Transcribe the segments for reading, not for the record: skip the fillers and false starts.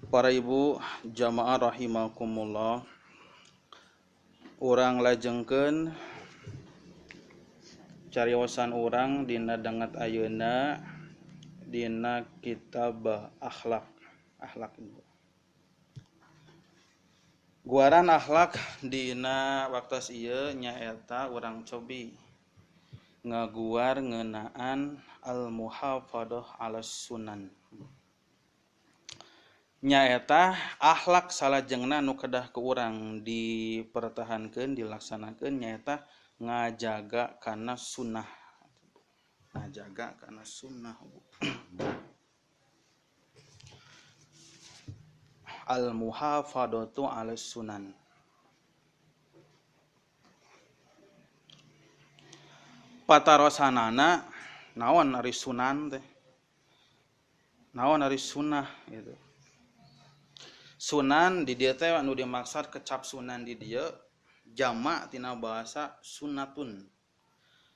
Para ibu jamaah rahimakumullah, urang lajengkeun cariosan urang dina danget ayeuna dina kitab akhlak. Akhlak guaran akhlak dina waktos ieu nyaeta urang cobi ngaguar ngeunaan al muhafadzah ala sunan. Nyaeta akhlak salajengna nu kedah ku urang dipertahankeun dilaksanakeun nyaeta ngajaga kana sunnah. Ngajaga kana sunnah. Al muhafadzatu ala sunan. Patarosanana naon ari sunan teh? Naon ari sunnah gitu. Sunan di dieu teh anu dimaksud kecap sunan di dieu jama tina bahasa sunatun.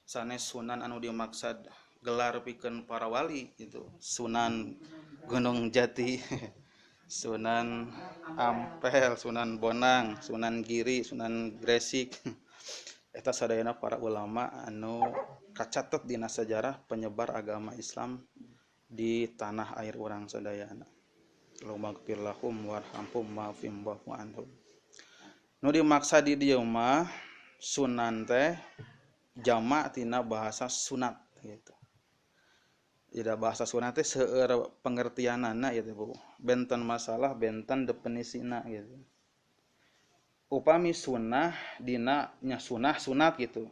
Sanes sunan anu dimaksud gelar pikeun para wali gitu. Sunan Gunung Jati, Sunan Ampel, Sunan Bonang, Sunan Giri, Sunan Gresik. Eta sadayana para ulama anu kacatet dina sejarah penyebar agama Islam di tanah air urang sadayana. Allahumma ighfir lahum warhamhum wa'fihim wa'fu anhum. Nu dimaksa di dieu mah sunan teh jama tina bahasa sunat gitu. Jadi bahasa sunat teh seueur pengertianana gitu Bu. Benten masalah, benten definisina gitu. Upami sunnah dina nya sunnah sunat gitu.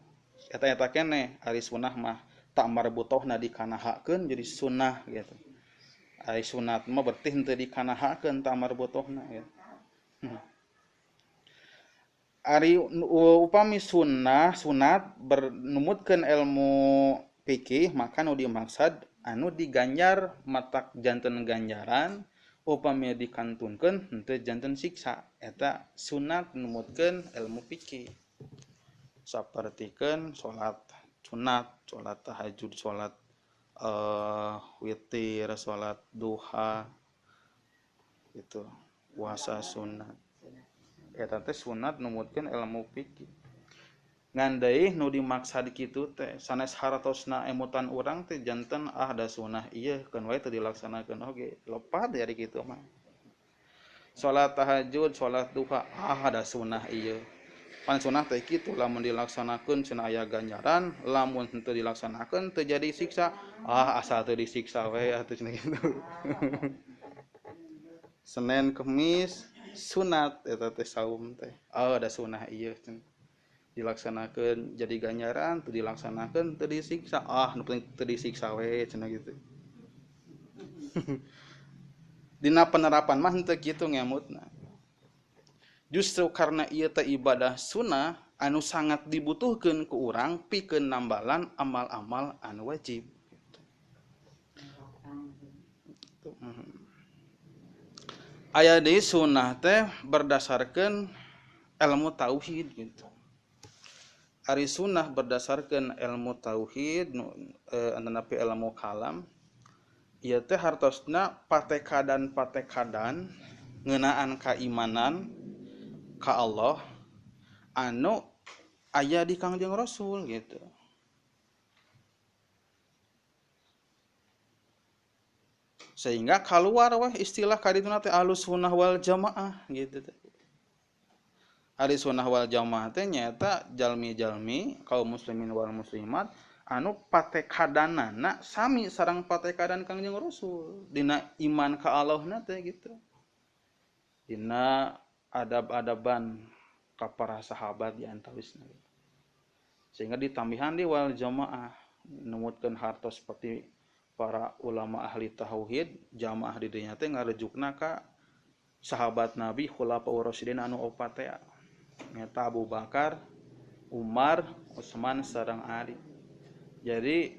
Eta-eta keneh ari sunnah mah tak marbutohna dikanahakeun jadi sunnah gitu. Ari sunat mah berarti henteu dikanahakeun tak marbutohna gitu. Ari upami sunnah sunat bernumutkeun ilmu fikih maka nu dimaksud anu diganjar matak janten ganjaran upami dikantunkeun henteu janten siksa. Eta sunat numutkeun ilmu fikih. Sapertikeun salat sunat, salat tahajud, salat witir, salat duha gitu, puasa sunat. Eta teh sunat numutkeun ilmu fikih. Ngan deui nu dimaksad kitu teh sanes hartosna emutan urang teh janten ah da sunah ieu keun wae teu dilaksanakeun oge. Lepat dari kitu mah. Salat tahajud, salat duha ah da sunah ieu. Pan sunah teh kitu lamun dilaksanakeun cenah aya ganjaran, lamun henteu dilaksanakeun teu jadi siksa. Ah asal teu disiksa we atuh cenah kitu. Senin Kemis sunat eta teh saum teh. Ah da sunah ieu cenah. Dilaksanakeun jadi ganjaran, teu dilaksanakeun teu disiksa. Ah nu penting teu disiksa we cenah kitu. Dina penerapan mah henteu kitu ngemutna. Justru karena ieu teh ibadah sunnah anu sangat dibutuhkeun ku urang pikeun nambalan amal-amal anu wajib. Aya deui sunnah teh berdasarkeun ilmu tauhid gitu. Ari sunnah berdasarkeun ilmu tauhid antanapi ilmu kalam ieu teh hartosna patekadan-patekadan ngeunaan kaimanan ka Allah anu aya di Kangjeng Rasul gitu. Sehingga kaluar weh istilah kadituna teh Ahlus Sunnah wal Jamaah gitu teh. Ahli sunnah wal jamaah teh nyaeta jalmi-jalmi kaum muslimin wal muslimat anu patekadanana sami sareng patekadan Kangjeng Rasul dina iman ka Allahna teh gitu. Dina adab-adaban ka para sahabat di antawisna. Sehingga ditambihan di wal jamaah numutkeun hartos seperti para ulama ahli tauhid jamaah di dinya teh ngarejukna ka sahabat Nabi khulafaur rasyidin anu opat teh. Nyata Abu Bakar, Umar, Utsman sareng Ali. Jadi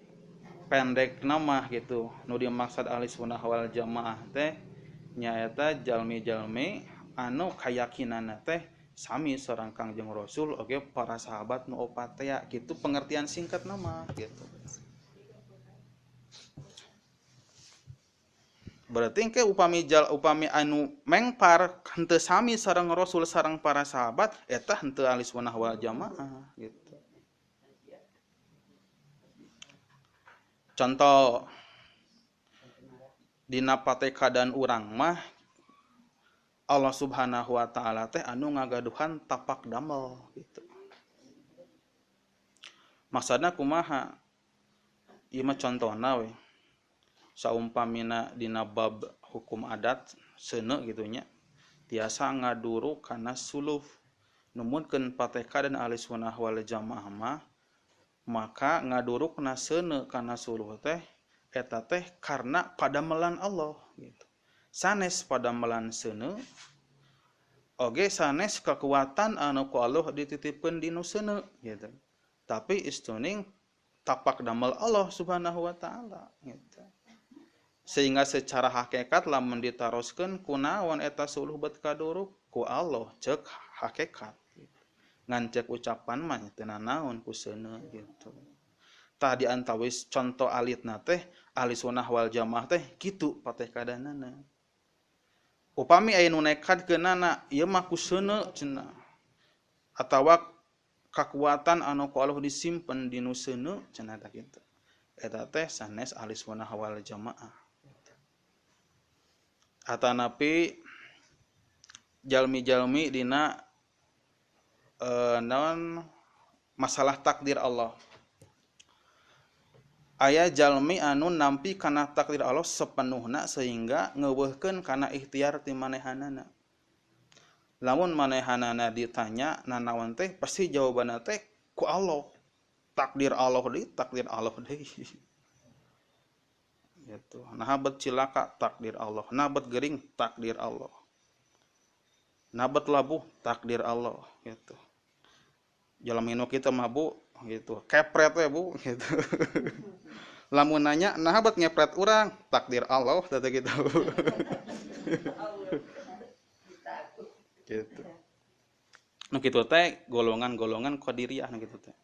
pendek nama gitu nu dimaksud ahli sunnah wal jamaah teh nyaeta jalmi-jalmi anu kayakinanna teh sami sareng Kangjeng Rasul oge para sahabat nu opat teh gitu pengertian singkat nama gitu. Berarti engke upami jal upami anu mengpar henteu sami sareng Rasul sareng para sahabat eta henteu ahli sunnah wal jamaah gitu. Contoh dina patekadan urang mah Allah Subhanahu wa taala teh anu ngagaduhan tapak damel gitu. Maksudna kumaha? Ieu mah contona we. Saumpamina dina bab hukum adat seuneu gitu nya tiasa ngaduru kana suluf numunkeun pateka dan ahli sunnah wal jamaah mah maka ngadurukna seuneu kana suluh teh eta teh karena padamelan Allah gitu. Sanes padamelan seuneu oge sanes kekuatan anu ku Allah dititipkeun dinu seuneu gitu. Tapi istuning tapak damel Allah Subhanahu wa taala gitu. Sehingga secara hakikat lamun ditaroskeun kunaon eta suluh bet kaduruk ku Allah ceuk hakikat gitu. Ngan ceuk ucapan mah teu nanaon ku seuneu gitu. Tah di antawis conto alitna teh ahli sunnah wal jamaah teh kitu patekadanana. Upami aya nu nekadkeunana ieu mah ku seuneu cenah atawa kakuatan anu ku Allah disimpen dinu seuneu cenah tah kitu. Eta teh sanes ahli sunnah wal jamaah. Atanapi jalmi-jalmi dina naon masalah takdir Allah. Aya jalmi anu nampi kana takdir Allah sepenuhna sehingga ngeuweuhkeun kana ikhtiar ti manehanana. Lamun manehanana ditanya nanaon teh pasti jawabanna teh ku Allah. Takdir Allah deui, takdir Allah deui. Gitu. Nah bet cilaka takdir Allah, nah bet gering takdir Allah. Nah bet labuh takdir Allah gitu. Jalmi nu kitu mah Bu gitu. Kepret we Bu gitu. Lamun nanya nah bet ngepret urang takdir Allah teh gitu. Gitu. Nu kitu teh golongan-golongan qadiriyah nu kitu teh.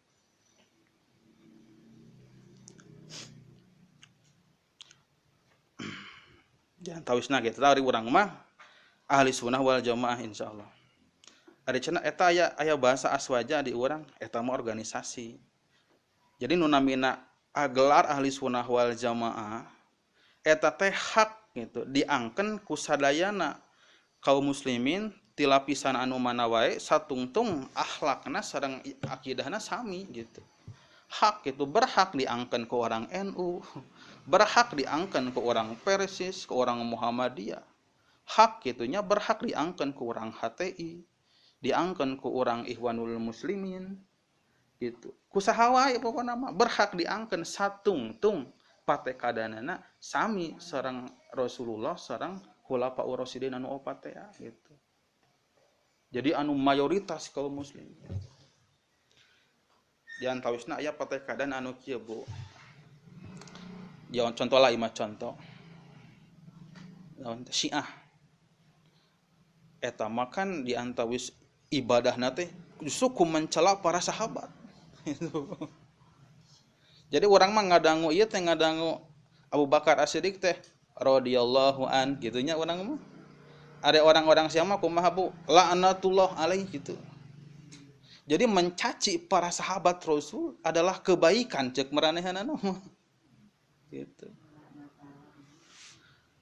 Jangan tawisna gitu tah urang mah ahli sunnah wal jamaah insyaallah. Ari cenah eta aya bahasa aswaja di urang eta mah organisasi. Jadi nu namina gelar ahli sunnah wal jamaah eta teh hak gitu diangken ku sadayana kaum muslimin ti lapisan anu mana wae satungtung akhlakna sareng akidahna sami gitu. Hak itu berhak diangken ku orang NU, berhak diangken ke orang Persis, ke orang Muhammadiyah. Hak gitunya berhak diangken ke orang HTI, diangken ke orang Ikhwanul Muslimin gitu. Ku saha wae pokona mah berhak diangken satungtung patekadanana sami sareng Rasulullah sareng khulafaur rasyidin anu opat teh gitu. Jadi anu mayoritas kaum muslim. Di antawisna aya patekadan anu kieu Bu. Ya contoh lah imah contoh. Syiah. Eta makan di antawis ibadahna teh justru ku mencela para sahabat. Jadi orang mah ngadangu ieu teh ngadangu Abu Bakar As-Siddiq teh radhiyallahu an gitunya orang mah. Ada orang-orang Syiah mah kumaha Bu? Laknatullah alaih gitu. Jadi mencaci para sahabat Rasul adalah kebaikan ceuk maranehanana mah. Gitu.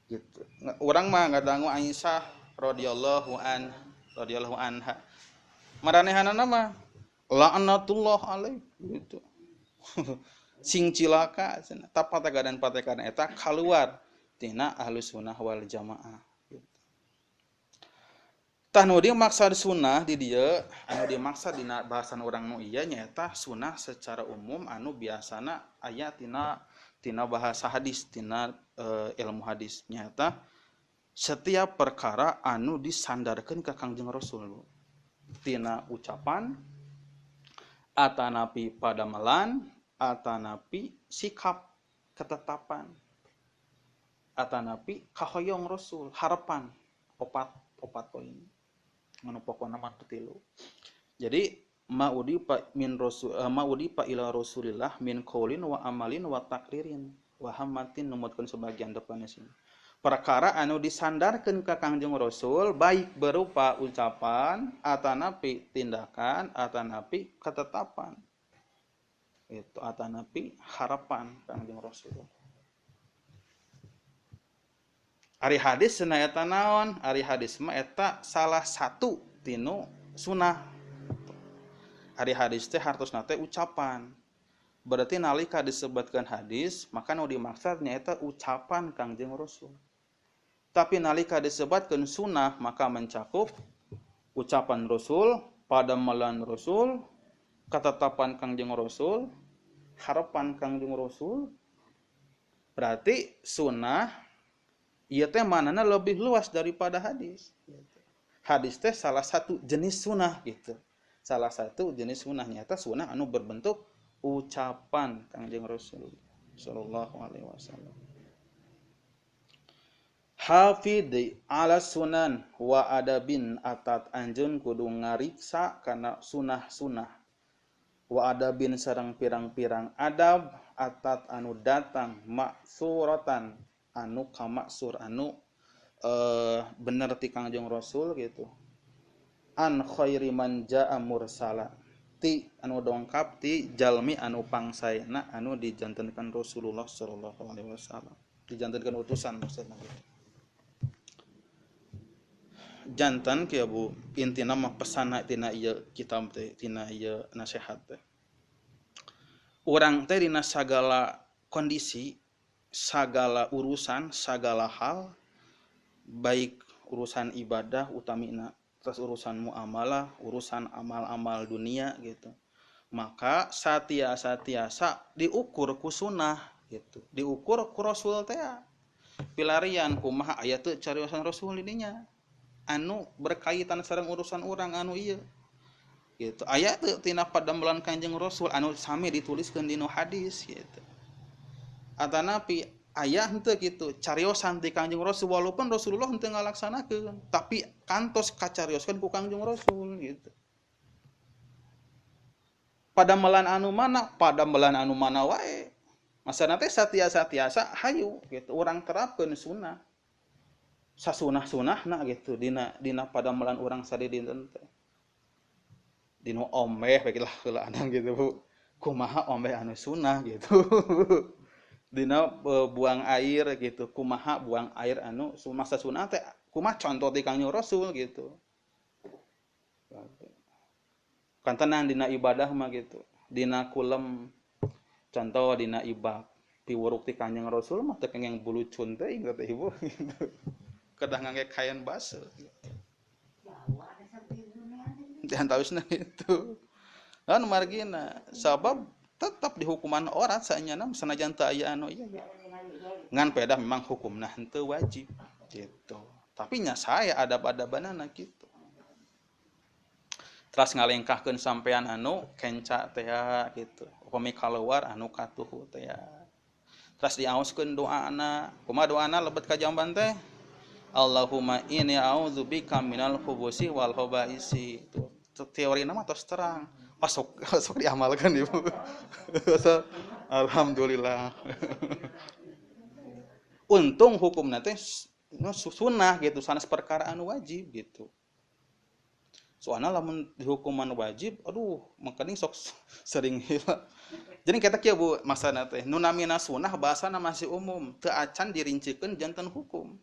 Gitu. Urang mah ngadangu Aisyah radhiyallahu anha. Maranehanana mah laknatullah alaih gitu. Sing cilaka cenah. Tah patekadan-patekadan eta kaluar tina ahlus sunnah wal jamaah gitu. Tah nu dimaksud sunnah di dieu anu dimaksud dina bahasan urang nu ieu nyaeta sunnah secara umum anu biasana aya tina bahasa hadis tina ilmu hadis nyaeta setiap perkara anu disandarkeun ka Kangjeng Rasul tina ucapan atanapi padamelan atanapi sikap ketetapan atanapi kahoyong Rasul harapan opat poin anu pokona mah tilu. Jadi maudipa min rasul maudipa ila Rasulillah min qaulin wa amalin wa takririn wa hammatin numutkeun sebagian depannya sini. Perkara anu disandarkeun ka Kangjeng Rasul baik berupa ucapan atanapi tindakan atanapi ketetapan. Itu atanapi harapan Kangjeng Rasul. Ari hadis cenah eta naon? Ari hadis mah eta salah satu tinu sunah. Ari hadis teh hartosna teh ucapan. Berarti nalika disebutkan hadis, maka nu dimaksud nyaeta ucapan Kangjeng Rasul. Tapi nalika disebutkan sunnah, maka mencakup ucapan Rasul, padamelan Rasul, ketetapan Kangjeng Rasul, harapan Kangjeng Rasul. Berarti sunnah ieu teh manana lebih luas daripada hadis. Hadis teh salah satu jenis sunnah gitu. Salah satu jenis sunnah nyaeta sunnah anu berbentuk ucapan Kangjeng Rasul sallallahu alaihi wasallam. Hafidhi ala sunan wa adabin atat anjeun kudu ngariksa kana sunah-sunah wa adabin sareng pirang-pirang adab atat anu datang maksuratan anu kamaksur anu bener ti Kangjeng Rasul gitu an khairi man jaa mursala ti anu dongkap ti jalmi anu pangsaena anu dijantenkeun Rasulullah sallallahu alaihi wasallam dijantenkeun utusan maksudna gitu. Jantan kieu Bu intina mah pesanna tina ieu kitab teh tina ieu nasihat teh urang teh dina sagala kondisi sagala urusan sagala hal baik urusan ibadah utamina terus urusan muamalah urusan amal-amal dunia gitu maka satiasa-tiasa diukur ku sunnah gitu diukur ku rasul teh pilarian kumaha aya teu cariosan rasul dinya anu berkaitan sareng urusan urang anu ieu gitu aya teu tina padamelan Kanjeng Rasul anu sami dituliskeun dina hadis gitu atanapi aya henteu kitu cariosan ti Kanjeng Rasul walaupun Rasulullah henteu ngalaksanakeun tapi kantos kacarioskeun ku Kanjeng Rasul gitu padamelan anu mana wae masana teh satiasa-tiasa hayu gitu urang terapkeun sunnah sasunah-sunahna gitu dina padamelan urang sadidinten teh dina omeh baiklah heula anang gitu Bu kumaha omeh anu sunah gitu dina buang air gitu kumaha buang air anu masa sunah teh kumaha contoh ti Kangjeng Rasul gitu kantenan dina ibadah mah gitu dina kulem contoh dina ibak piwuruk ti Kangjeng Rasul mah teu kengeng bulucun teh ingat teh Ibu gitu kedah ngangge kain baseuh gitu. Diantawisna itu. Kan margina sabab tetap dihukuman orang saenyana sanajan teu aya anu ieu ge. Ngan pedah memang hukumna henteu wajib gitu. Tapi nya saya adab-adabanana kitu. Teras ngalengkahkeun sampean anu kenca teh gitu. Upami kaluar anu katuhu teh. Teras diaoskeun doana. Kumaha doana lebet ka jamban teh? Allahumma inni a'udzubika minal khubusi wal khabaisi. Itu teori nama tos terang. Masuk masuk diamalkan Ibu. Alhamdulillah. Untung hukumna teh sunnah gitu, sanes perkara anu wajib gitu. Soalna lamun dihukuman wajib, aduh, makaning sok sering heula. Jadi kita kieu Bu masana teh, nu namina sunnah bahasana masih umum, teu acan dirincikeun janten hukum.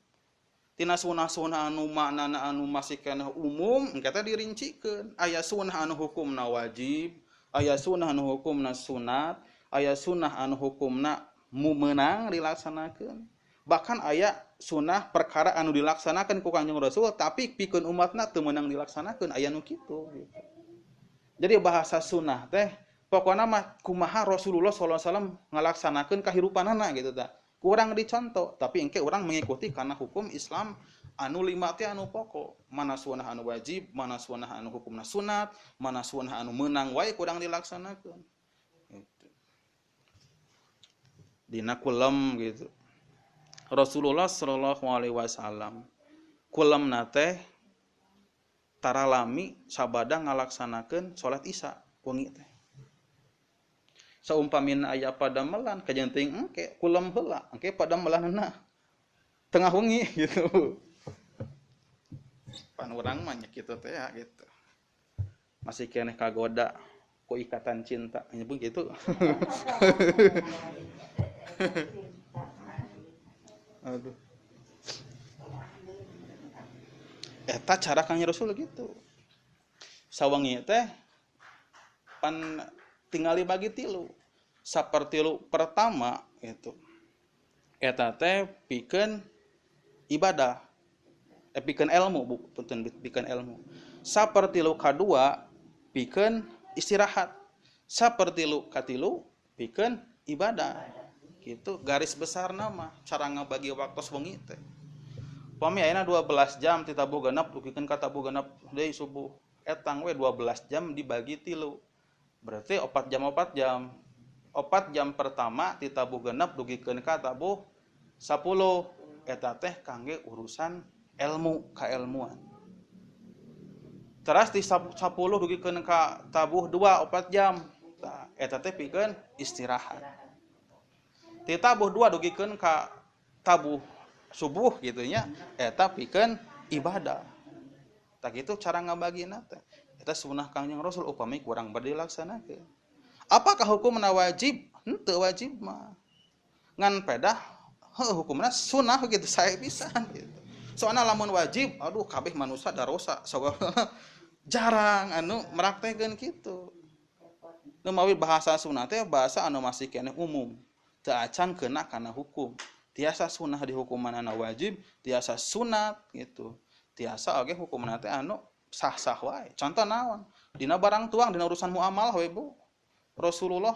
Tina sunah-sunah anu maknana anu masih keneh umum engke teh dirincikeun aya sunah anu hukumna wajib aya sunah anu hukumna sunat aya sunah anu hukumna meunang dilaksanakeun bahkan aya sunah perkara anu dilaksanakeun ku Kangjeng Rasul tapi pikeun umatna teu meunang dilaksanakeun aya nu kitu gitu. Jadi bahasa sunah teh pokona mah kumaha Rasulullah sallallahu alaihi wasallam ngalaksanakeun kahirupanana gitu tah. Kurang dicontoh, tapi engke orang mengikuti karena hukum Islam anu lima teh anu pokok, mana sunah anu wajib, mana sunah anu hukumna sunat, mana sunah anu meunang wae kurang dilaksanakeun. Gitu. Dina kulem gitu. Rasulullah sallallahu alaihi wasallam kulemna teh taralami sabada ngalaksanakeun salat Isya wengi teh. Saumpamina aya padamelan kajenting engke kulem heula engke padamelanna Tengah wengi gitu. Pan urang mah nya kitu teh ya gitu. Masih keneh kagoda ku ikatan cinta nya begitu. Aduh. Eta cara Kangjeng Rasul gitu. Sawengi teh pan tingali bagi tilu. Sapertilu pertama gitu. Eta teh pikeun ibadah. Pikeun ilmu, bu, punten pikeun ilmu. Sapertilu kadua pikeun istirahat. Sapertilu katilu pikeun ibadah. Gitu garis besar nama cara ngabagi waktu wengi teh. Pami ayeuna 12 jam ti tabuh genep dugikeun ka tabuh genep deui subuh. Etang we 12 jam dibagi tilu. Berarti 4 jam 4 jam. 4 jam pertama ti tabuh genep dugikeun ka tabuh 10 eta teh kangge urusan ilmu kailmuan. Teras ti 10 dugikeun ka tabuh 2 4 jam. Tah eta teh pikeun istirahat. Ti tabuh 2 dugikeun ka tabuh subuh gitu nya eta pikeun ibadah. Tah kitu cara ngabagina teh. Eta sunah Kangjeng Rasul upami kurang bade dilaksanakeun. Apakah hukumna wajib? Henteu wajib mah. Ngan pedah heuh hukumna sunah gitu sae pisan gitu. Soalna lamun wajib, aduh kabeh manusia darosa. Jarang anu meraktekeun kitu. Nu mawi bahasa sunah teh bahasa anu masih keneh umum. Teu acan kena kana hukum. Tiasa sunah dihukumanana wajib, tiasa sunat gitu. Tiasa oge hukumna teh anu sah-sah wae. Contoh naon? Dina barang tuang dina urusan muamalah we Bu. Rasulullah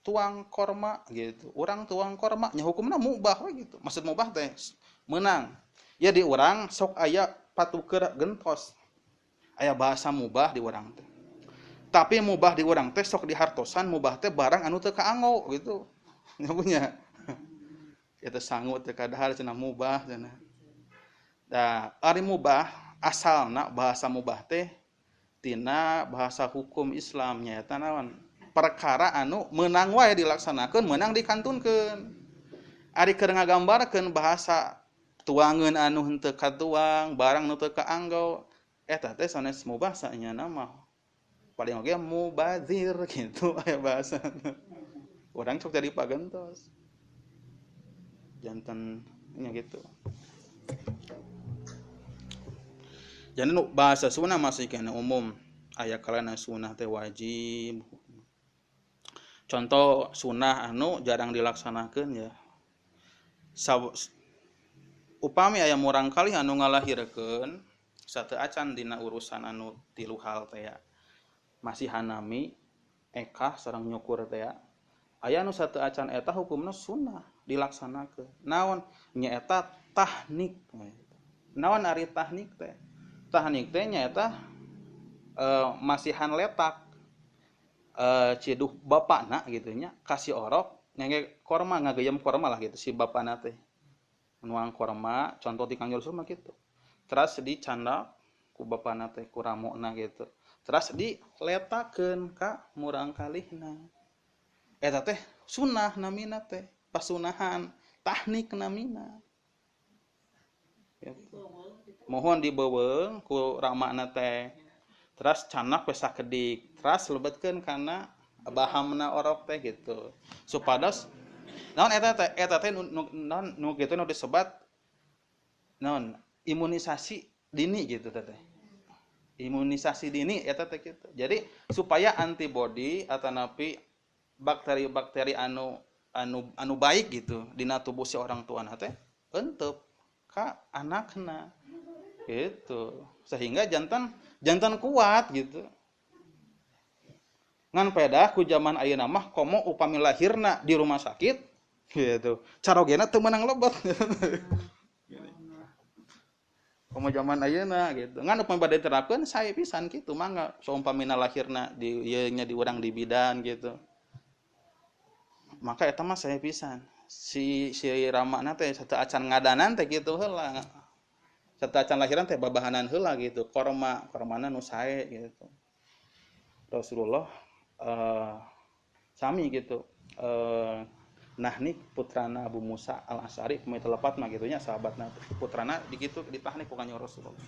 tuang korma gitu. Urang tuang korma nya hukumna mubah we gitu. Maksud mubah teh meunang. Ya di urang sok aya patuker gentos. Aya bahasa mubah di urang teh. Tapi mubah di urang teh sok dihartosan mubah teh barang anu teu kaanggo gitu. Nya punya. Eta sangu teu kadahar cenah mubah cenah. Da ari mubah asalna bahasa mubah teh tina bahasa hukum Islam nyaeta naon? Perkara anu meunang wae dilaksanakeun, meunang dikantunkeun. Ari keur ngagambarkeun bahasa tuangeun anu henteu katuang, barang nu teu kaanggo, eta teh sanes mubah saenyana mah. Paling oge mubazir gitu aya bahasana. Urang sok jadi pagentos. Janten nya gitu. Jadi bahasa sunah masih kena umum. Aya kalana sunah teh wajib. Contoh sunah anu jarang dilaksanakeun ya. Upami aya murangkalih anu ngalahirkeun sateu acan dina urusan anu tilu hal teh ya. Masih hanami, ekah sareng nyukur teh ya. Aya anu sateu acan eta hukumna sunah dilaksanakeun. Naon nyaeta tahnik. Naon ari tahnik teh? Tahnik teh nyaeta masihan letak ciduh bapakna gitu nya kasih orok ngenge korma ngageyem korma lah gitu si bapakna teh nuang korma contoh ti Kangjeng Rasul mah kitu. Teras dicanda ku bapakna teh ku ramona gitu. Teras diletakeun ka murangkalihna. Eta teh sunah namina teh, pasunahan, tahnik namina. Gitu. Mohon dibeuweung ku ramana teh. Teras canak we sakedik, teras lebetkeun kana bahamna orok teh gitu. Supados naon eta teh naon nu kitu nu disebat naon imunisasi dini gitu teh. Imunisasi dini eta teh kitu. Jadi supaya antibody atanapi bakteri-bakteri anu baik gitu dina tubuh si orang tuana teh entep ka anakna gitu. Sehingga jantan kuat gitu. Ngan pedah ku zaman ayeuna mah komo upami lahirna di rumah sakit gitu. Carogena teu meunang lebet. Komo zaman ayeuna gitu. Ngan upami bade diterapkeun sae pisan kitu mangga saumpamina lahirna di ieu nya di urang di bidan gitu. Maka eta mah sae pisan. Si ramana teh sateu acan ngadanan teh kitu heula. Sateu acan lahiran teh babahanan heula gitu. Korma, kormana nu sae gitu. Rasulullah sami gitu. Nahnik putrana Abu Musa Al-Asy'ari pami teu lepat mah kitu nya sahabatna putrana dikitu ditahnik ku Kanjeng Rasulullah.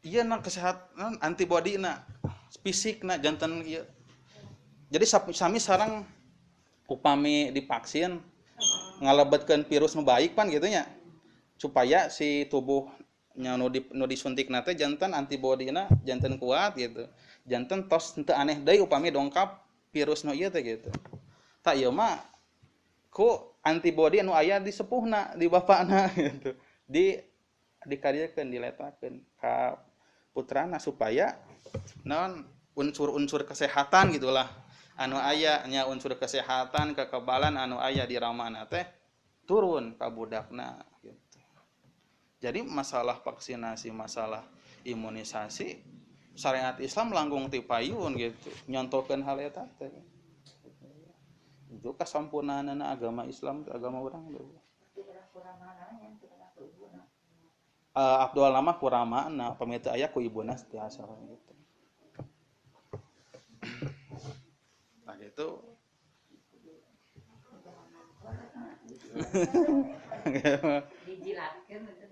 Iya na kesehatan antibody na fisik na janten ieu. Jadi sami sareng upami divaksin ngalebetkeun virus nu baik pan kitu nya. Supaya si tubuhnya nu disuntikna teh janten antibodina janten kuat gitu. Janten tos teu aneh deui upami dongkap virus nu ieu teh gitu. Tah ieu mah ku antibody nu aya di sepuhna, di bapakna gitu. Di dikaryakeun, diletakeun ka putrana supaya naon unsur-unsur kesehatan gitulah anu aya nya unsur kesehatan kekebalan anu aya di ramana teh turun ka budakna gitu. Jadi masalah vaksinasi, masalah imunisasi syariat Islam langkung ti payun gitu nyontokeun hal eta teh. Itu kasampunaanana agama Islam agama urang teh. Abdul lama kuramana pami teu aya ku ibuna tiasa gitu. Nah gitu.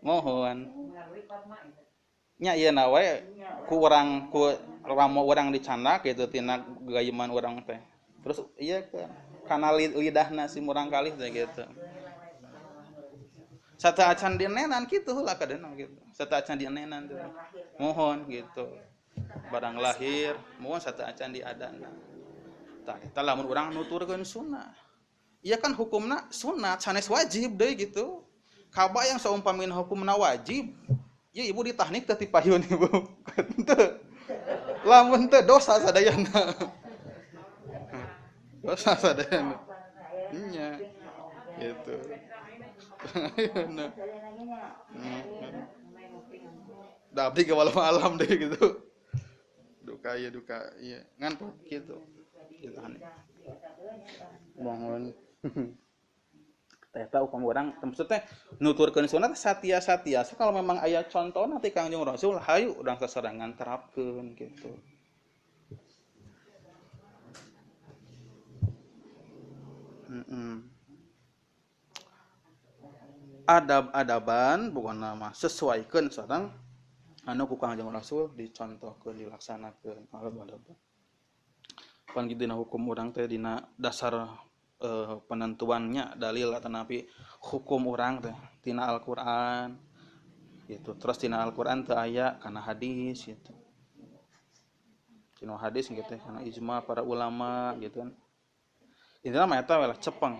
Mohon. Nya ieu na we ku urang ku ramo urang dicandak gitu tina gayeman urang teh. Terus ieu kana lidahna si murang kalih teh gitu. Sata acan dienenan kitu heula kadena gitu. Sata acan dienenan teh. Mohon gitu. Barang lahir, mohon sata acan diadana. Tah eta lamun urang nuturkeun sunnah. Ieu kan hukumna sunat sanes wajib deui gitu. Kabayang saumpamin hukumna wajib, ieu ibu ditahnik teh ti payun ibu. Henteu. Lamun teu dosa sadayana. Dosa sadayana. Nya. Gitu. Nah. Da abdi ge walau alam deh gitu. Duka ieu duka ieu ngan kitu. Gitu aneh. Mohon. Eta upama urang maksudnya nuturkeun sunat satia-satia. So, kalau memang aya contoh nanti Kangjeng Rasul hayu urang sasarengan terapkeun gitu. Adab-adaban bukan nama sesuaikan sareng anu ku Kangjeng Rasul dicontohkeun dilaksanakeun adab-adaban. Pan kitu dina hukum urang teh dina dasar penentuannya dalil atanapi hukum urang teh tina Al-Qur'an gitu. Terus tina Al-Qur'an teu aya kana hadis gitu. Tina hadis gitu kana ijma para ulama gitu kan. Intina mah eta we lah cepeng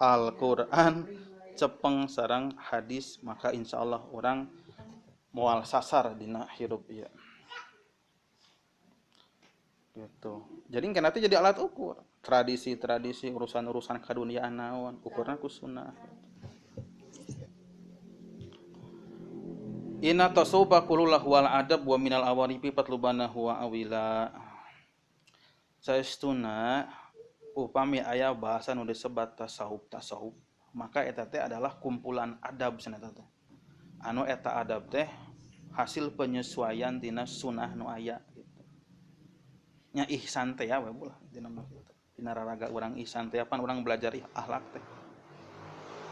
Al-Qur'an cepeng sareng hadis maka insyaallah orang moal sasar dina hirup ieu. Gitu. Jadi kan nanti jadi alat ukur tradisi-tradisi urusan-urusan kaduniaan naon ukurna ku sunnah. Inna tasuba kulullah wal adab wa minal awarifi patlubana huwa awila. Saestuna upami aya bahasa nu disebat tasawuf tasawuf maka eta teh adalah kumpulan adab cenah teh. Anu eta adab teh hasil penyesuaian tina sunnah nu aya gitu. Nya ihsan teh ya we ulah dina mah gitu. Dina raraga urang ihsan teh pan urang belajar akhlak teh.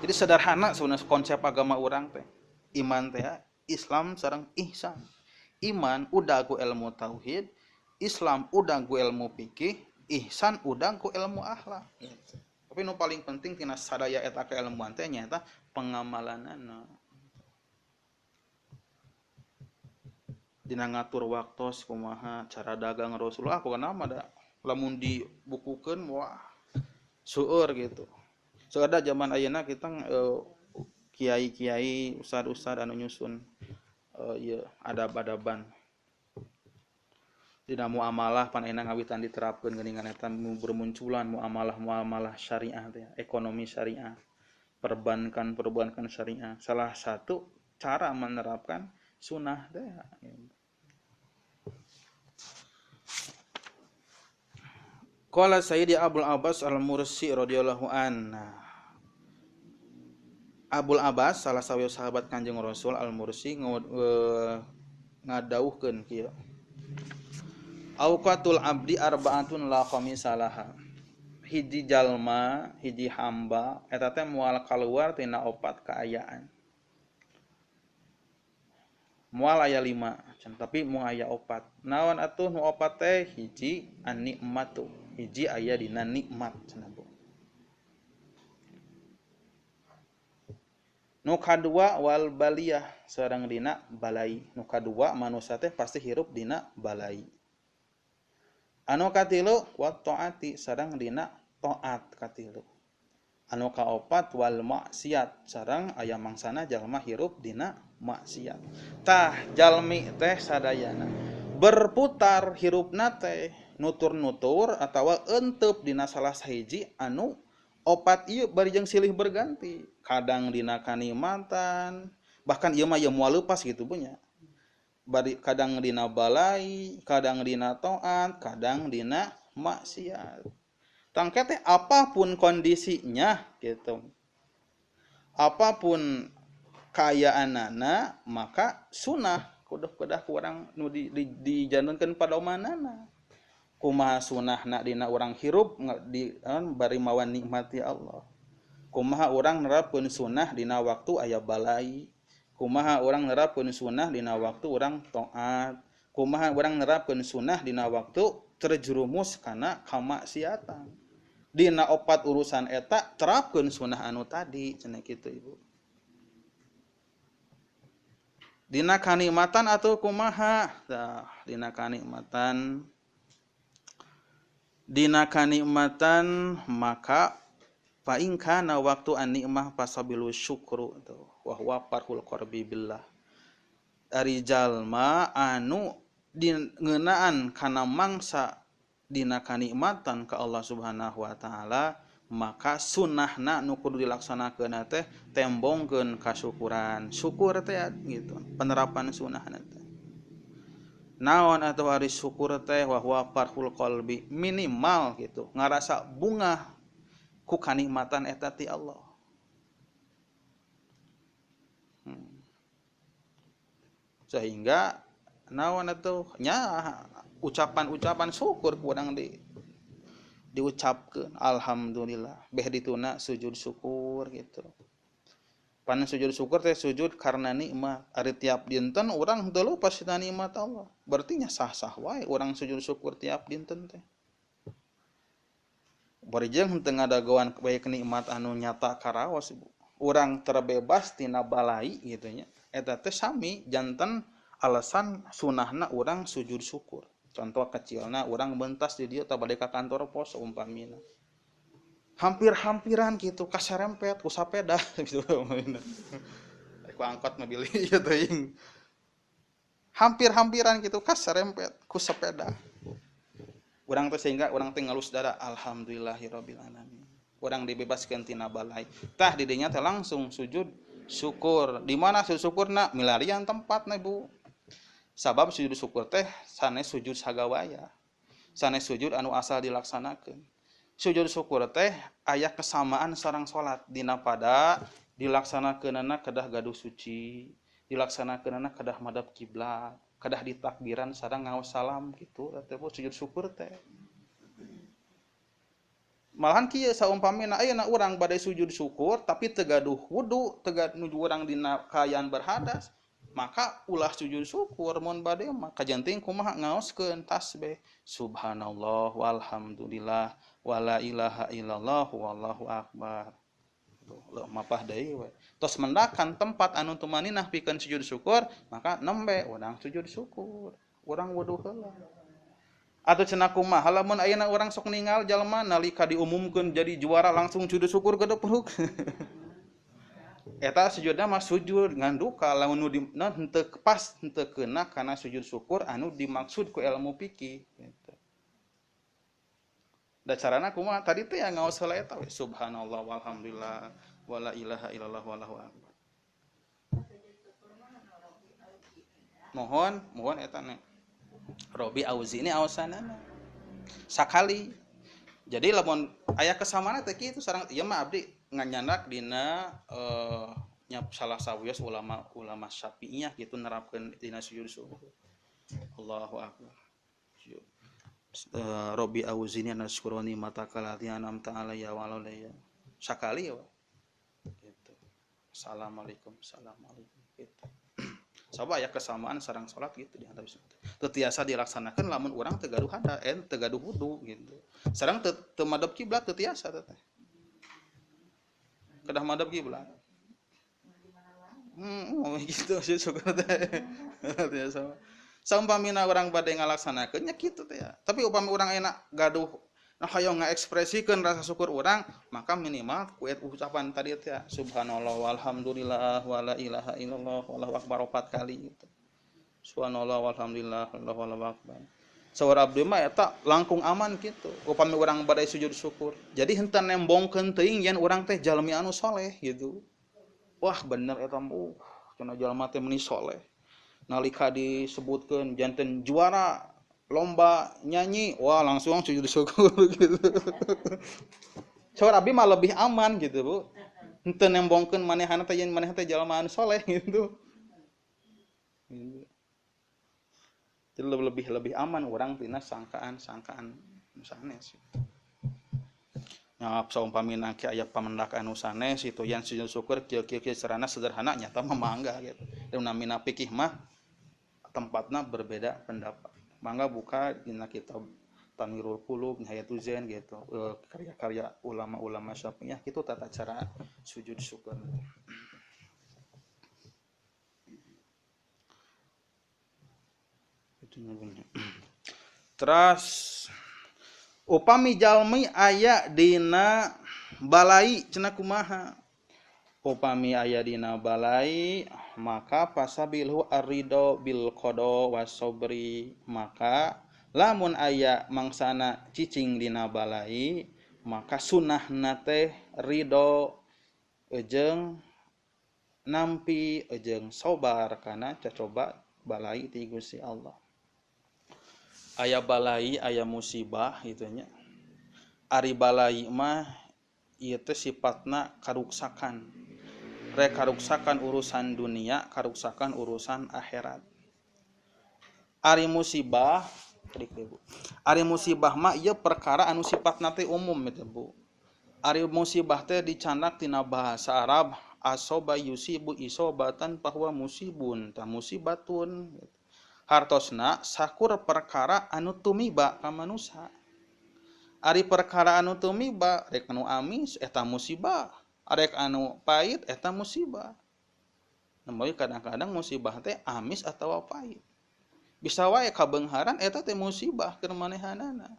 Jadi sederhana sebenarnya konsep agama urang teh. Iman teh Islam sareng ihsan. Iman udah ku ilmu tauhid, Islam udah ku ilmu fikih, ihsan udah ku ilmu akhlak gitu. Tapi nu paling penting tina sadaya eta keilmuan teh nyaeta pengamalanana. Dina ngatur waktos kumaha cara dagang Rasulullah pokona mah da lamun dibukukeun wah seueur gitu. Seueur da zaman ayeuna kita kiai-kiai ustad-ustad anu nyusun ieu adab-adaban. Dina muamalah pan ayeuna ngawitan diterapkeun geuningan eta bermunculan muamalah-muamalah syariah teh, ekonomi syariah, perbankan-perbankan syariah. Salah satu cara menerapkan sunnah teh. Qala Sayyidi Abul Abbas Al-Mursi radhiyallahu anhu. Abul Abbas salah sawios sahabat Kanjeng Rasul Al-Mursi ngadauhkeun kieu. Auqatul abdi arba'atun la khamisalaha. Hiji jalma, hiji hamba eta teh moal kaluar tina opat kaayaan. Moal aya 5, tapi moal aya 4. Naon atuh nu opat teh? Hiji an-nikmatu. Hiji aya dina nikmat cenah Bu. Nu kadua wal baliyah sareng dina balai. Nu kadua manusia teh pasti hirup dina balai. Anu katilu wa taati sareng dina taat katilu. Anu kaopat wal maksiat sareng aya mangsana jalma hirup dina maksiat. Tah jalmi teh sadayana berputar hirupna teh nutur-nutur atawa enteup dina salah sahiji anu opat ieu bari jeung silih berganti. Kadang dina kanikmatan, bahkan ieu mah ieu moal leupas gitu punya. Bari kadang dina balai, kadang dina taat, kadang dina maksiat. Tangke teh apapun kondisinya gitu. Apapun kaayaanana maka sunah kudu kedah ku urang nu dijantenkeun padomanana. Kumaha sunahna dina urang hirup di bari mawa nikmat ti Allah. Kumaha urang nerapkeun sunah dina waktu aya balai. Kumaha urang nerapkeun sunah dina waktu urang taat. Kumaha urang nerapkeun sunah dina waktu terjerumus kana kamaksiatan. Dina opat urusan eta terapkeun sunah anu tadi cenah kitu Ibu. Dina kanikmatan atuh kumaha? Tah, dina kanikmatan. Dina kanikmatan maka fa in kana waktu an-nikmah fasabilu syukru tuh wa huwa farhul qarbi billah. Ari jalma anu ngeunaan kana mangsa dina kanikmatan ka Allah Subhanahu wa taala maka sunahna nu kudu dilaksanakeun teh tembongkeun kasyukuran. Syukur teh gitu, penerapan sunahna teh. Naon atuh ari syukur teh wa huwa farhul qalbi, minimal gitu ngarasa bungah ku kanikmatan eta ti Allah. Sehingga naon atuh nya ucapan-ucapan syukur kurang diucapkeun alhamdulillah beh dituna sujud syukur gitu. Pan sujud syukur teh sujud karena nikmat. Ari tiap dinten urang henteu lupa tina nikmat Allah. Berarti nya sah-sah wae urang sujud syukur tiap dinten teh. Bari jeung henteu ngadagoan bae nikmat anu nyata karaos Ibu. Urang terbebas tina balai gitu nya. Eta teh sami janten alasan sunahna urang sujud syukur. Contoh kecilna urang bentas di dieu tah bade ka kantor pos umpamina. Hampir-hampiran gitu kaserempet ku sapeda gitu. Ku angkot mobil ieu teuing. Hampir-hampiran gitu kaserempet ku sepeda. Urang teh sehingga urang teh ngalus dada alhamdulillahirabbil alamin. Urang dibebaskeun tina balai. Tah di dinya teh langsung sujud syukur. Di mana sujud syukurna? Milarian tempatna Bu. Sabab sujud syukur teh sanes sujud sagawaya. Sanes sujud anu asal dilaksanakeun. Sujud syukur teh aya kesamaan sareng salat dina pada dilaksanakeunana kedah gaduh suci, dilaksanakeunana kedah madhab kiblat, kedah ditakbiran sareng ngaos salam gitu teh Bu sujud syukur teh. Malahan kieu saumpamina ayeuna urang bade sujud syukur tapi teu gaduh wudu, teu nuju urang dina kaayaan berhadas, maka ulah sujud syukur mun bade mah kajanting kumaha ngaoskeun tasbih subhanallah walhamdulillah wala ilaha illallah wallahu akbar. Tuh mapah deui we. Tos mendakan tempat anu tumaninah pikeun sujud syukur, maka nembe urang sujud syukur, urang wudu heula. Atau cenah kumaha lamun ayeuna urang sok ningal jalma nalika diumumkeun jadi juara langsung sujud syukur gedepruk. Eta sujudna mah sujud ngan duka lamun nu henteu pas henteu keuna kana sujud syukur anu dimaksud ku ilmu fikih gitu. Da carana kumaha tadi teh yang ngaos heula eta we subhanallah walhamdulillah wala ilaha illallah wallahu akbar. Mohon mohon eta ne. Robi auzi ini aosanana. Sakali. Jadi lamun aya kesamaan teh kitu sareng ieu mah abdi nganyandak dina nya salah sawios ulama Syafi'iyah gitu nerapkeun dina sujud syukur. Allahu akbar. Robbi auzini an ashkurani mata kalati an'amta alayya wa ala walidayya. Sakali ya gitu. Assalamualaikum, assalamualaikum gitu. Sabab aya kesamaan sareng salat gitu di antara teu tiasa dilaksanakeun lamun urang teu gaduh hada, teu gaduh wudu gitu. Sareng teu madep kiblat teu tiasa teh. Kedah madep kiblat. Gitu sih syukur teh. Tiasa. Saumpamina urang bade ngalaksanakeun nya kitu teh ya. Tapi upami urang enak gaduh nah hoyong ngaekspresikeun rasa syukur urang, maka minimal ku ucapan tadi teh subhanallah walhamdulillah wala ilaha illallah wallahu akbar 4 kali gitu. Subhanallah walhamdulillah wallahu akbar. Saur abdi mah eta langkung aman gitu. Upami urang bade sujud syukur. Jadi henteu nembongkeun teuing yen urang teh jalmi anu soleh gitu. Wah bener eta mah cenah jalma teh meuni soleh. Nalika disebutkeun janten juara lomba nyanyi, wah langsung sujud syukur gitu. Saur abdi mah lebih aman gitu, Bu. Henteu nembongkeun manehna teh yen manehna teh jalma anu soleh gitu. Jadi lebih aman urang tina sangkaan-sangkaan nu sanes. Nya saumpamina ke aya pamendak anu sanes itu yen sujud syukur kieu-kieu carana sederhana nyata mah mangga gitu. Dan namina fikih mah tempatna berbeda pendapat. Mangga buka dina kitab Tanwirul Qulub, Nihayatul Zain gitu, karya-karya ulama-ulama Syafi'iyah gitu tata cara sujud syukur. Itu nyambungnya. Terus upami jalmi aya dina balai cenah kumaha? Upami aya dina balai maka pasabilhu ar-ridho bil qada wasobri, maka lamun aya mangsana cicing dina balai maka sunahna teh ridho jeung nampi jeung sobar kana cacoba balai ti Gusti Allah. Aya balai aya musibah kitu nya. Ari balai mah ieu teh sifatna karuksakan. Rek karuksakan urusan dunia, karuksakan urusan akhirat. Ari musibah, ari musibah mah ieu perkara anu sifatna teh umum eta Bu. Ari musibah teh dicandak tina bahasa Arab asoba yusibu isobatan bahwa musibun, tah musibatun. Hartosna sakur perkara anu tumiba ka manusa. Ari perkara anu tumiba rek anu amis eta musibah. Arek anu pahit eta musibah. Namun kadang-kadang musibah teh amis atawa pahit. Bisa wae kabeungharan eta teh musibah keur manehanana.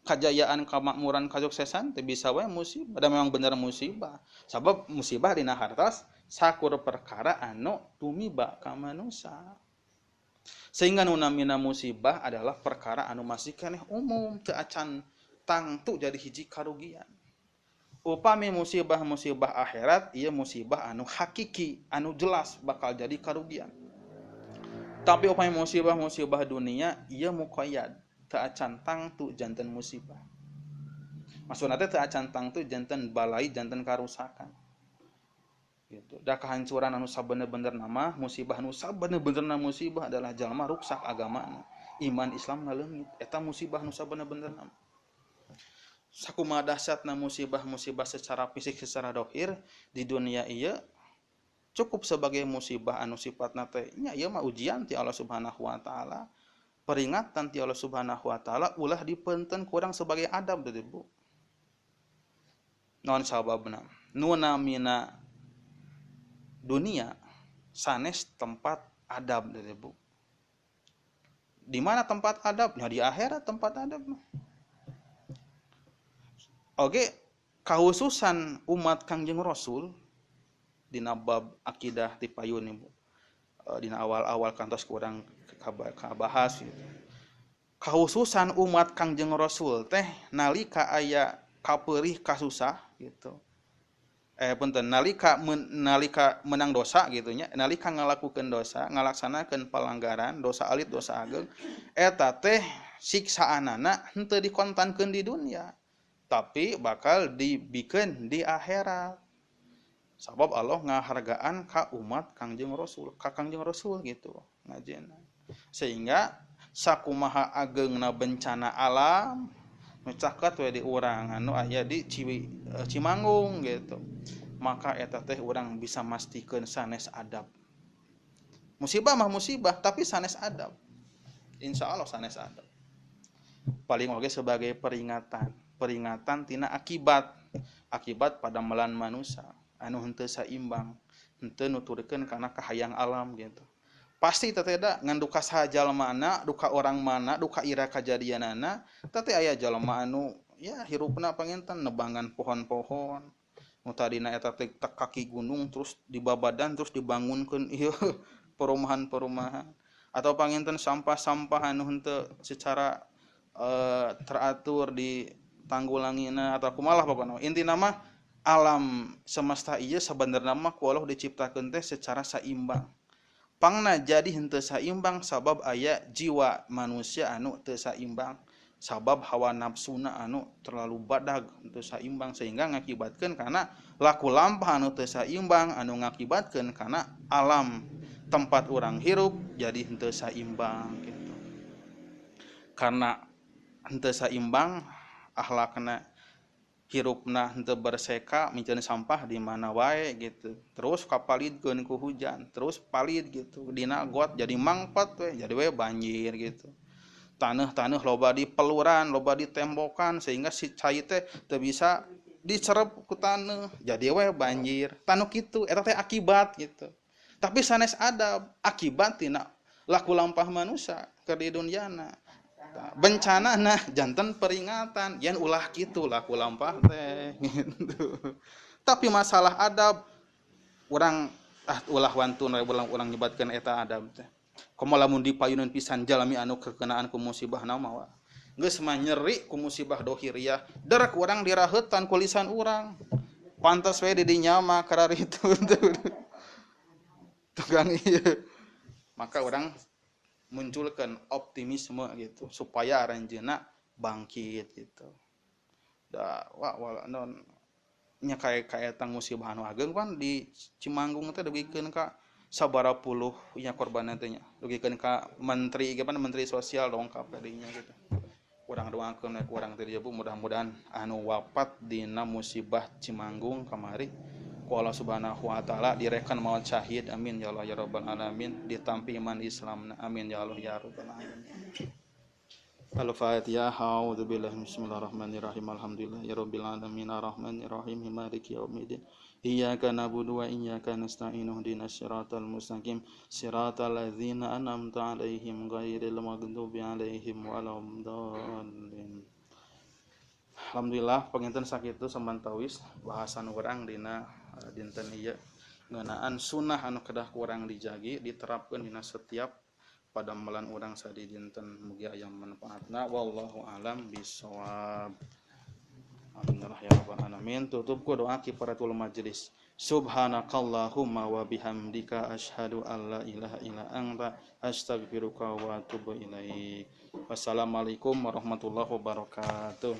Kajayaan, kamakmuran, kasuksesan teh bisa wae musibah. Da memang bener musibah. Sabab musibah dina hartos sakur perkara anu tumiba ka manusa. Sehingga nu namina musibah adalah perkara anu masih keneh umum teu acan tangtu jadi hiji karugian. Upami musibah-musibah akhirat ieu musibah anu hakiki, anu jelas bakal jadi karugian. Tapi upami musibah-musibah dunia ieu muqayyad, teu acan tangtu janten musibah. Maksudna teh teu acan tangtu janten balai, janten karusakan. Gitu. Da kehancuran anu sabener-benerna mah, musibah anu sabener-benerna musibah adalah jalma ruksak agamana, iman Islam ngaleungit, eta musibah anu sabener-benerna. Sakumaha dahsyatna musibah-musibah secara fisik, secara dohir di dunia ieu cukup sebagai musibah anu sifatna teh nya ieu mah ujian ti Allah Subhanahu wa taala, peringatan ti Allah Subhanahu wa taala, ulah dipeunteun kurang sebagai adab teh Bu. Naon sababna? Nu namina dunia sanes tempat adab teh Bu. Di mana tempat adab? Nya di akhirat tempat adab mah. Oke, kahususan umat Kangjeng Rasul dina bab akidah ti payun ibu. Dina awal-awal kantos kurang kabahas gitu. Kahususan umat Kangjeng Rasul teh nalika aya kapeurih kasusah gitu. Punten nalika menang dosa gitu nya, nalika ngalakukeun dosa, ngalaksanakeun pelanggaran, dosa alit, dosa ageng, eta teh siksaanana henteu dikontankeun di dunia, tapi bakal dibikeun di akhirat. Sabab Allah ngahargaan ka umat Kangjeng Rasul, ka Kangjeng Rasul gitu ngajena. Sehingga Sakumaha ageungna bencana alam nu caket we di urang anu aya di Cimanggung gitu. Maka eta teh urang bisa mastikeun sanes adab. Musibah mah musibah tapi sanes adab. Insyaallah sanes adab. Paling oge sebagai peringatan, peringatan tina akibat, akibat pada melan manusia anu henteu saimbang, henteu nuturkeun kana kahayang alam gitu. Pasti teh da ngan duka saha jalmana, duka orang mana, duka ira kajadianana, teh aya jalma anu ya hirupna panginten nebangan pohon-pohon. Nu tadina eta teh kaki gunung terus dibabadan terus dibangunkeun ieu perumahan-perumahan atau panginten sampah-sampah anu henteu secara teratur di tanggulangina atau kumaha pokona. Intina mah alam semesta ieu sabenerna mah ku Allah diciptakeun teh secara saimbang. Pangna jadi henteu saimbang sabab aya jiwa manusia anu teu saimbang, sabab hawa nafsuna anu terlalu badag teu saimbang sehingga ngakibatkeun kana laku lampah anu teu saimbang anu ngakibatkeun kana alam tempat urang hirup jadi henteu saimbang gitu. Karena henteu saimbang akhlakna hirupna henteu berseka miceun sampah di mana wae gitu. Terus kapalidkeun ku hujan, terus palid gitu. Dina got jadi mangpat we, jadi we banjir gitu. Taneuh-taneuh loba di peluran, loba di tembokan sehingga si cai teh teu bisa dicerep ku taneuh, jadi we banjir. Tanu kitu eta teh akibat gitu. Tapi sanes adab akibat tina laku lampah manusia keur di dunyana. Bencana nah janten peringatan yen ulah kitu laku lampah teh gitu. Tapi masalah adab urang ulah wantun urang nyebatkeun eta adab teh. Komo lamun dipayuneun pisan jalmi anu kekenaan ku musibah na mah geus mah nyeri ku musibah dohiriah derek urang diraheutan ku lisan urang. Pantes we di dinya mah kararitu. Tukang ieu. Maka urang munculkan optimisme gitu supaya aranjeunna bangkit gitu. Da wa wala non nya kaeta musibah anu ageung pan di Cimanggung teh dugikeun ka sabaraha puluh nya korbanna teh nya. Dugikeun ka menteri ge pan menteri sosial dongkap ka dinya gitu. Urang doakeun we ku urang teh bu mudah-mudahan anu wafat dina musibah Cimanggung kamari ku Allah Subhanahu wa taala direken maut syahid, amin ya Allah ya rabbal alamin, ditampi iman Islamna, amin ya Allah ya rabbal alamin. Al-Fatihah. A'udzubillahi bismillahirrahmanirrahim. Alhamdulillahi rabbil alamin arrahmanirrahim maliki yaumiddin. Iyyaka na'budu wa iyyaka nasta'in ihdinas siratal mustaqim siratal ladzina an'amta 'alaihim ghairil maghdubi 'alaihim waladdallin. Alhamdulillah panginten sakitu samantawis bahasan urang dina dinten ieu ngeunaan sunah anu kedah ku urang dijagi diterapkeun dina setiap padamelan urang sadi dinten, mugi aya manfaatna, wallahu alam bisawab. Alhamdulillah ya rabbal alamin. Tutup ku doa kifaratul majlis. Subhanakallahumma wa bihamdika asyhadu an la ilaha illa anta astaghfiruka wa atubu ilaik. Wassalamualaikum warahmatullahi wabarakatuh.